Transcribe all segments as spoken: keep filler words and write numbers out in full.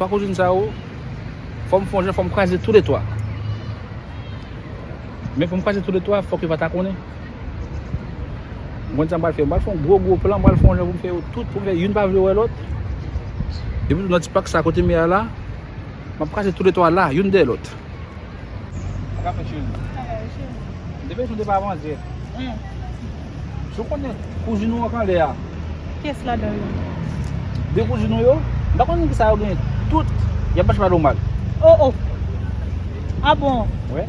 Kouzin sa yo, fò m fè yon jan, fò m kraze toulètwa. Men pou m kraze toulètwa, fòk yo pa ta konnen. Mwen di sa m pral fè, m pral fè yon gwo, gwo plan, m pral fè yon jan pou m fè yo tout, pou m fè youn pa vle wè lòt. Epi tou nan ti pak sa kote m ye a la, m ap kraze toulètwa la, youn dèyè lòt. Sa ka fèt, cheri? Sa ka, cheri. M te bezwen de pa manzè. Hmm. Si w konnen kouzin ou an k anlè a. Kiyès ladan yo? De kouzin ou yo, m pa konnen kisa yo genyen. Tout, y ap mache pale w mal. Oh, oh. Ah bon? Wi.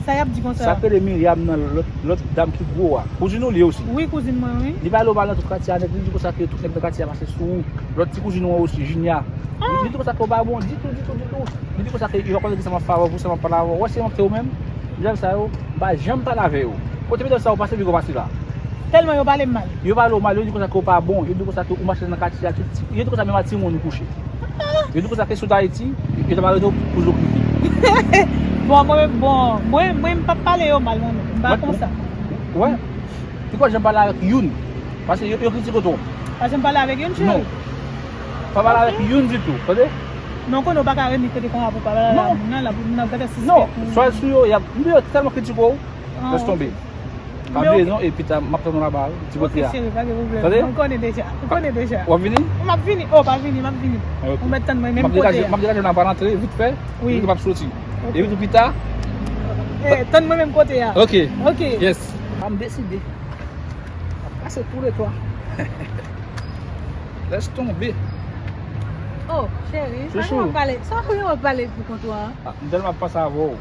Sa y ap di konsa? Sa k rele Miriam nan, lòt, lòt dam ki gwo a. Kouzin ou li ye osi. Wi, kouzin mwen, wi. Li pale w mal nan tout katye a nèt, li di konsa ke tout nèg nan katye a pase sou ou. Lòt ti kouzin ou an osi, Junia. Li, li di konsa ke w pa bon ditou, ditou, ditou. Li di konsa ke yo pa konnen kisa m ap fè avè w, pou sa m ap pale avè w. Wè, se manke w menm. Medam sa yo, m pa janm pale avè yo. Kote medam sa yo pase, piga w pase la. Tèlman yo pale m mal. Yo pale w mal, yo di konsa ke w pa bon, yo di konsa ke ou mache nan katye a, tout ti, yo di konsa menm a timoun ou kouche. Yo di konsa ke si w t Ayiti, yo t ap arete w pou zokriti. Bon, mwen, bon, mwen, mwen, m p ap pale yo mal, mwen menm. M pa konsa. Wè. Piga w janm pale avèk youn. Paske yo, yo kritike w twòp. Pa janm pale avèk youn, cheri? Non. Pa pale avèk youn ditou, tande? Non, konnen w pa ka remi kote konsa pou pa pale avèk moun nan, l ap, moun nan ap gade sispèk. Non, swa sou yo, y ap, m di yo tèlman kritike w, lès tonbe. Pa bliye non, e pita, m ap tann ou laba, wi, ti kote a. Ok, cheri, pa gen pwoblèm. Tande? Mwen konnen deja, ou konnen deja. W ap vini? M ap vini, oh, pa vini, m ap vini. Ok. Ou mèt tann mwen menm kote a. M ap degaje, m ap degaje, m ap rantre vit fè, epi m ap soti. Ok. Epi tou pita. Eh, tann mwen menm kote a. Ok. Ok. Yes. M deside. Pase tou le twa. Lès tonbe. Oh, cheri, sa w ap pale, sa w ap pale pou kont ou an? Ah, m tèlman ap pase avè w.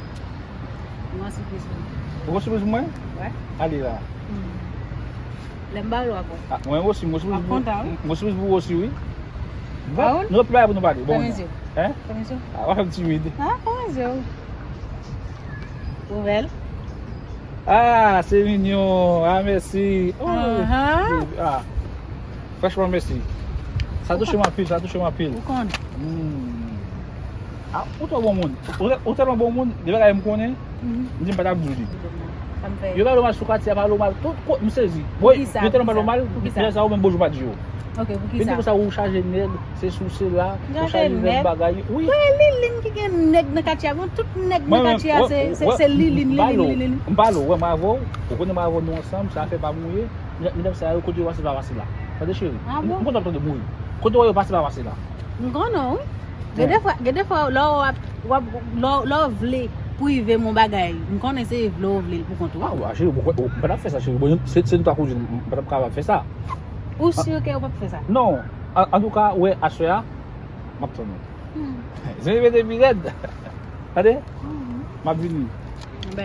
Mwen sipriz pou ou. Ou gon sipriz pou mwen? Wi. Ale la. Hmm. Lè m ba w lwa pou. Ah, mwen osi, mwen sipriz pou ou osi, wi. Bon, nou gen pil bagay pou nou pale. Bon, fèmen zye w. Hein? Fèmen zye w. Ah, w ap fè m timid. Ah, fèmen zye w. Ouvè l. Ah, se minyon. Ah, mèsi. Oh, ah. Franchman, mèsi. Sa touche m anpil, sa touche m anpil. Ou konn. Hmm. Ah, ou twò bon moun. Ou, ou tèlman bon moun, de bagay m konnen, m di m pa t ap di w li. Yo pale w mal sou katye a, pale w mal tout kote, m sezi. Bon, yo tèlman pale w mal, lè sa yo menm bonjou pa di yo. Ok, poukisa? Yo di konsa ou chaje nèg, se sou se la, ou chaje nèg bagay. Wi. Wi, Liline ki gen nèg nan katye a, bon, tout nèg nan katye a, se, se, se Liline, Liline, Liline. M pale w, wè m avè w, ou konnen m avè w nou ansanm, se afè pa m ou ye, medam sa yo, kote yo pase pa pase la. Tande cheri, m kontan tande mouri. Kote w wè yo pase pa pase la. M konnen, wi. Gen de fwa, gen de fwa, lè w ap, w ap, lè w, lè w vle prive m yon bagay, m konnen se vle w vle l pou kont ou. Ah, w cheri, ou, ou, m pa t ap fè sa, cheri. Bon, se, se nou ta kouzin, m pa t ap kapab fè sa. Ou si ke ou p ap fè sa? Non. An, antouka, wè, aswè a, m ap tann ou. Hmm. Zen mete pi rèd. Tande? Hmm. M ap vini.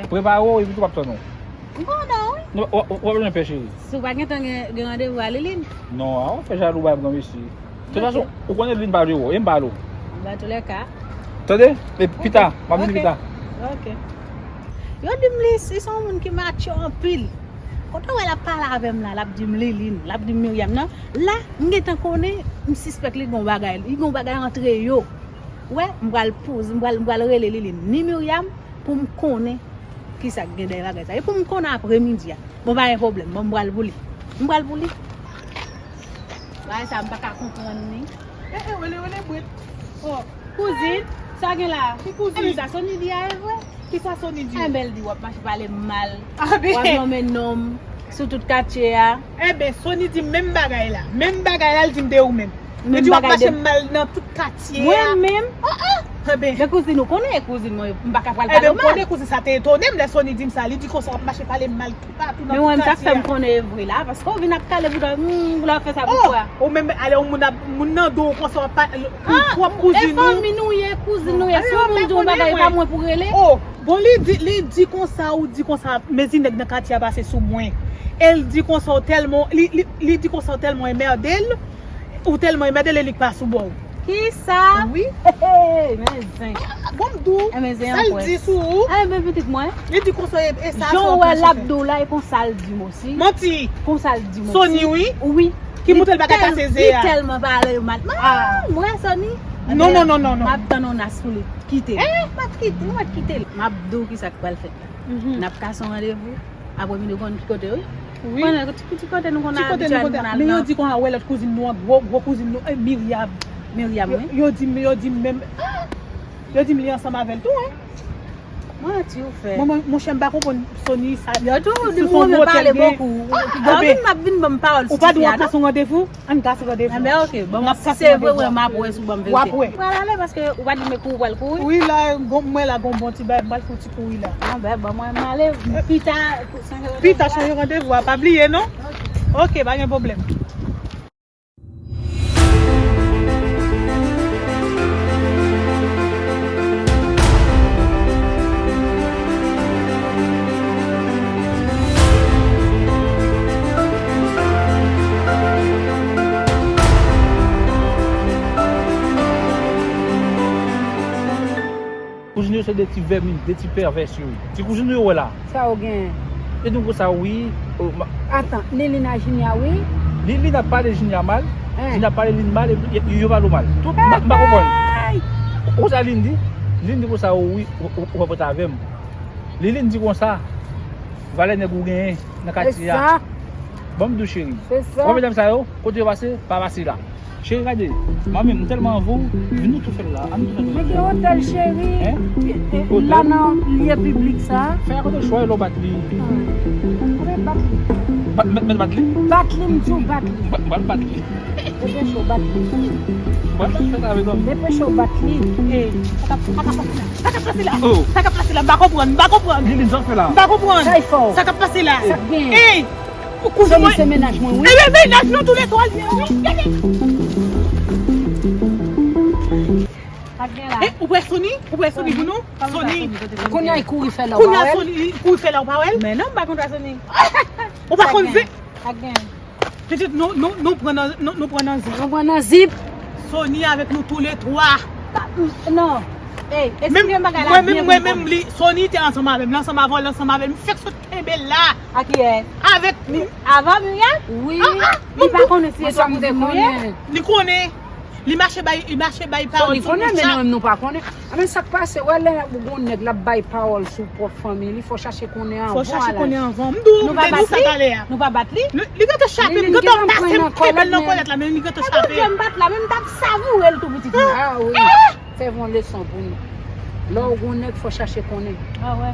Prepare w, epi tou m ap tann ou. M konnen, wi. Non, w, w, w ap jwenn pè, cheri. Si w pa gentan gen, gen randevou a Liline. Non, a w fè jalou bay granmesi. Tout fason, ou konnen Liline pa vle w, e m pa vle w. Anba toulèka. Tande? E pita, m ap vini pita. Ok. Yo di m li, li se yon moun ki matyo anpil. Kote w wè l ap pale avè m la, l ap di m Liline, l ap di m Myriam nan. La, m gentan konnen, m sispèk li gon bagay. Li gon bagay antre yo. Wè, m pral poze, m pral, m pral rele Liline ni Myriam pou m konnen kisa k gen dèyè bagay sa. E pou m konnen apremidi a. Bon, pa gen pwoblèm. Bon, m pral pou li. M pral pou li. Bagay sa, m pa ka konprann li. Eh, eh, wele, wele, bwet. Oh, kouzin, sa gen la? Ki kouzin? Sa Sony di a, e vre? Kisa Sony di? Enben, l di w ap mache pale m mal. W ap nonmen non m sou tout katye a. Enben, Sony di m menm bagay la. Menm bagay la, l di m de ou menm. Li di w ap mache m mal nan tout katye a. Mwen menm? Ah, ah. Enben. Men kouzin, ou konnen e kouzin mwen, m pa ka pral pale w mal. Enben, m konnen kouzin sa te etone m lè Sony di m sa. Li di konsa w ap mache pale m mal toupatou nan tout katye a. Men mwen, sa k fè m konnen e vre la, paske w vin ap kale bouda, hmm, pou l ap fè sa poukwa? Oh, ou menm, ale yon moun ap, moun nan do w konsa w ap pale pou pwòp kouzin ou. E fanmi nou ye, kouzin nou ye. Si yon moun di yon bagay, e pa mwen pou rele. Oh, bon, li di, li di konsa, ou di konsa, mezi nèg nan katye a pase sou mwen. E l di konsa, w tèlman, li, li, li di konsa, w tèlman enmède l. Ou tèlman enmède l, li k pa sou bò w. Kisa? Wi. Hey, hey, men zen. Bon, m di w, sa l di sou ou. Enben, pitit mwen. Li di konsa, e, e sa, jan w wè l ap di w la, e konsa l di m osi. Manti. Konsa l di m osi. Sony, wi. Wi. Ki montre l pa ka kase ze a. Li tèlman pale mal. Ah, m wè Sony. Non, non, non, non, non. M ap tann yon nas pou li kite l. Eh? M ap kite, m ap kite l. M ap di w kisa k pral fèt la. N ap kase yon randevou. Apre vin nou konn ki kote, wi. Wi. Konnen ti, ti kote nou konn abityèlman al nan. Men yo di konn wè lòt kouzin nou an, gwo, gwo kouzin nou, eh, Miriam. Myriam, wi. Yo di m, yo di m menm, yo di m li ansanm avè l tou, hein. Manti ou fè. Mwen, mwen, monchè, m pa konprann Sony sa. Yo tou di mwen pale bokou. Yo vin m ap vin ban m pawòl sou ti fi a, non? Ou pa dwe antre sou randevou? Ann kase randevou. Enben, ok. Bon, si se vre, vre, m ap wè si w ban m verite. W ap wè. M pral ale paske ou pa di m kou w pral kouri. Wi, la, gon, mwen la, gon bon ti bay, m pral fè yon ti kouri la. Enben, bon, mwen, m ale. Pita, chanje randevou. Pita, chanje randevou a, pa bliye, non? Ok. Ok, pa gen pwoblèm. Kouzin yo se de ti vèmin, de ti pèvès yo ye. Ti kouzin yo wè la. Sa yo genyen? E nou konsa wi. Atan, Lilin a Jinya wi. Lilin ap pale Jinya mal. Jinya ap pale Lilin mal, epi yo, yo pale w mal. Tout, m pa konprann. Ou sa Lilin di? Lilin di konsa wi, ou, ou, ou pa pot avè m. Lilin di konsa, valè nèg ou genyen nan katye a. Ban m di w cheri. Ou wè medam sa yo, kote yo pase, pa pase la. Cheri, gade, manmi, m tèlman anvi w, vin nou tou fè l la. Ann nou tou fè l la. Men gen otèl, cheri. Hein? Otèl? La nan lye piblik sa. Fè a kote chwa lè w bat li. Ah. Mwen bat li. Bat, mèt, mèt bat li? Bat li, m di w bat li. Bat, bat, bat li. Depeche w, bat li. Bat, bat, fè sa avè zòm. Depeche w, bat li. Ey, sa k ap, sa k ap pase la? Sa k ap pase la? Oh. Sa k ap pase la? M pa konprann, m pa konprann. Lili, sa w fè la? M pa konprann. Sa k ap pase la? Sa k gen? Ey! Kouzin mwen se mennaj mwen, wi. Ebyen, mennaj nou tou le twa l ye, wi. Gade. Sa gen la? E, ou wè Sony? Ou wè Sony pou nou? Sony. Kounye a, li kouri fè la, ou pa wè l? Kounye a, Sony, li kouri fè la, ou pa wè l? Men non, m pa konn sa Sony. Ou pa konn vin. Sa gen. Pitit, nou, nou, nou pran nan, nou, nou pran nan zip. Nou pran nan zip. Sony avèk nou tou le twa. Non. Ey, eksplike m bagay la byen pou m konn. Mwen menm, mwen menm, li, Sony te ansanm avè m, l ansanm avè w, l ansanm avè m. M fèk sot kenbe l la. A kiyès? Avèk mi-, avan Myriam? Wi. Ah, ah, li pa konnen si e twa kouzin nou ye? Li konnen. Li mache bay, li mache bay pawòl sou bouch la. Li konnen, men nou menm nou pa konnen. A, men sa k pase, wè lè ou gon nèg l ap bay pawòl sou pwòp fanmi li, fò chache konnen anvan. Fò chache konnen anvan. M di w, m te di w sa talè a. Nou pa bat li? Li, li gentan chape, m gentan pase m kenbe l nan kòlèt la, men li gentan chape. Ebyen, m bat la, men m t ap savoure l tou pitit mwen. Ah wi. Fè yon leson pou nou. Lè w gon nèg, fò chache konnen. Ah wè.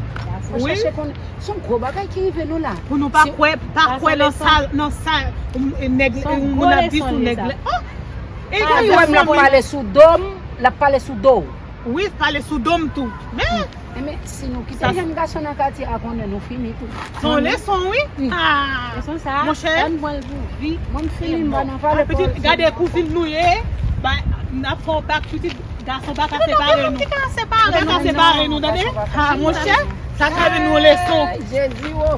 Fò chache konnen. Se yon gwo bagay ki rive nou la. Pou nou pa kwè, pa kwè nan sa, nan sa, nèg, yon moun ap di sou nèg la. Oh! E wi, wè m l ap pale sou do m, l ap pale sou do w. Wi, pale sou do m tou. Men, men si nou kite jèn gason nan katye a konnen, nou fini tou. Se yon leson, wi. Ah. Leson sa, monchè, ann pran l pou vi. Mwen m fini, m pa nan pale. Pitit, gade kouzin nou ye. Ba, n ap fè w bak, pitit, gason pa ka separe nou. Ki ka separe nou? Ki ka separe nou, tande? Ah, monchè, sa ka vin yon leson. Jezi, oh.